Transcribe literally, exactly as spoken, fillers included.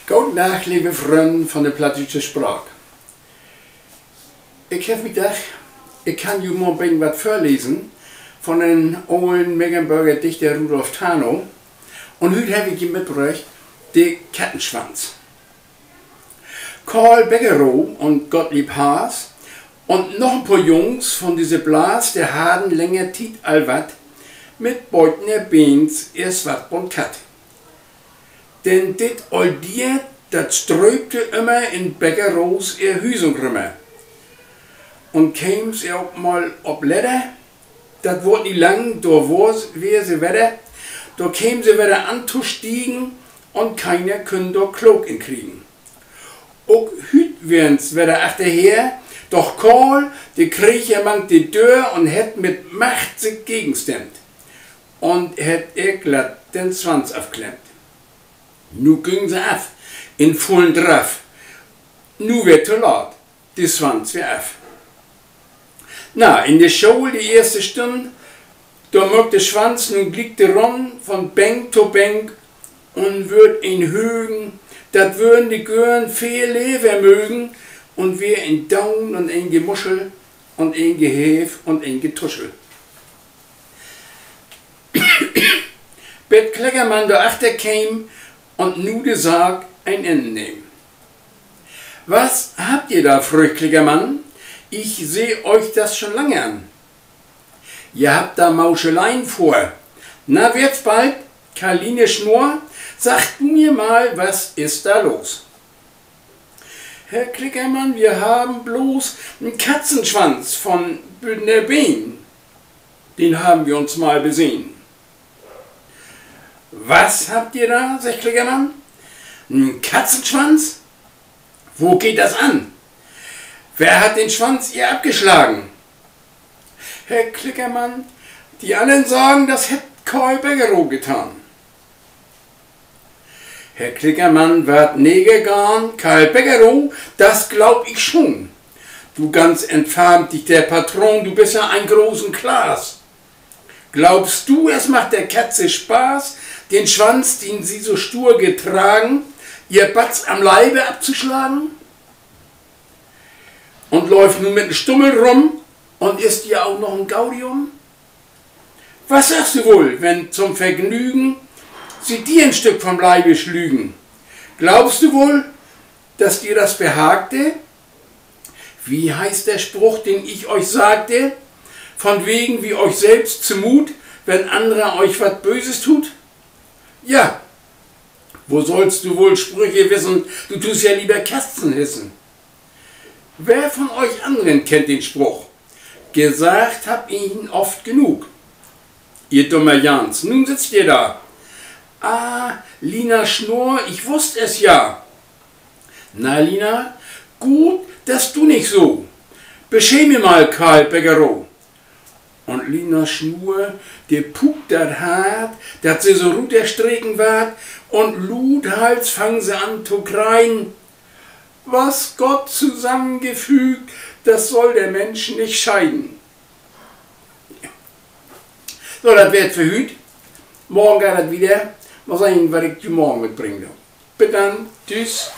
Goden Dag, leve Frünn von de plattdüütsche Spraak. Ik heff mi dacht, ik kann jo mal 'n beten wat vörlesen von den olen Mecklenborger Dichter Rudolf Tarnow. Un hüüt heff ik jo mitbröcht: De Katzenswanz. Karl Beckerow un Gottlieb Haas un noch en poor Jungs von disse Blaas, de harrn länger Tiet al wat mit Beutner Beens ehr swattbunt Katt. Denn dit oll Deert, dat ströpte ümmer in Beckerows ehr Hüsung rümmer. Un keem se ok mal op Ledder, dat wohrt nich lang, dor wohr, weer se wedder, dor keem se wedder antostiegen, un keiner kunn dor klook in kriegen. Ok hüüt weren s' wedder achterher, doch Karl, de kreeg ehr mank de Döör un hett mit Macht sik gegenstemmt un hett ehr glatt den Swanz afklemmt. Nu güng se af in vullen Draff. Nu weer 't to laat, de Swanz weer af. Na, in de School, de eerste Stünn, dor maakt de Swanz nu gliek de Runn von Bank to Bank un wöör en Högen, dat wörrn de Gören veel lever mögen, un weer en Daun un en Gemuschel un en Geheev un en Getuschel. Bet Klickermann dor achter keem un nu de Saak en Enn nehm. Was habt ihr da?, fröög Klickermann. Ich seh euch das schon lange an. Ihr habt da Mauscheleien vor. Na, wird's bald? Karline Schnurr, sagt mir mal, was ist da los? Herr Klickermann, wir haben bloß en Katzenschwanz von Büdner Been. Den haben wir uns mal besehen. Was habt ihr da?, seggt Klickermann. En Katzenschwanz? Wo geht das an? Wer hat den Schwanz ihr abgeschlagen? Herr Klickermann, die anderen sagen, das hätt Karl Beckerow getan. Herr Klickermann warrt neger gahn. Karl Beckerow, das glaub ich schon. Du ganz entfarmtigter Patron, du bist ja ein großen Klaas. Glaubst du, es macht der Katze Spaß, den Schwanz, den sie so stur getragen, ihr Batz am Leibe abzuschlagen? Un löppt nu mit en Stummel rüm un is ja ok noch en Gaudium. Was sagst du wohl, wenn zum Vergnügen sie dir ein Stück vom Leibe schlügen? Glaubst du wohl, dass dir das behagte? Wie heißt der Spruch, den ich euch sagte, von wegen wie euch selbst zumut, wenn anderer euch was Böses tut? Ja, wo sollst du wohl Sprüche wissen, du tust ja lieber Katzen hissen. Wer von euch anderen kennt den Spruch? Gesagt hab ihn oft genug. Ihr dummer Jans, nun sitzt ihr da. Ah, Lina Schnurr, ich wusst es ja. Na, Lina, gut, dass du nicht so. Beschäme mal Karl Beckerow. Un Lina Schnurr, de puukt dat Hart, dat se so ruterstreken warrt, un luuthals fangt se an to kreien: Was Gott zusammengefügt, das soll der Mensch nicht scheiden. So, dat weer 't för hüüt. Morgen geiht dat wieder. Mal sehn, wat ik jo morgen mitbringen do. Bit dann. Tschüss.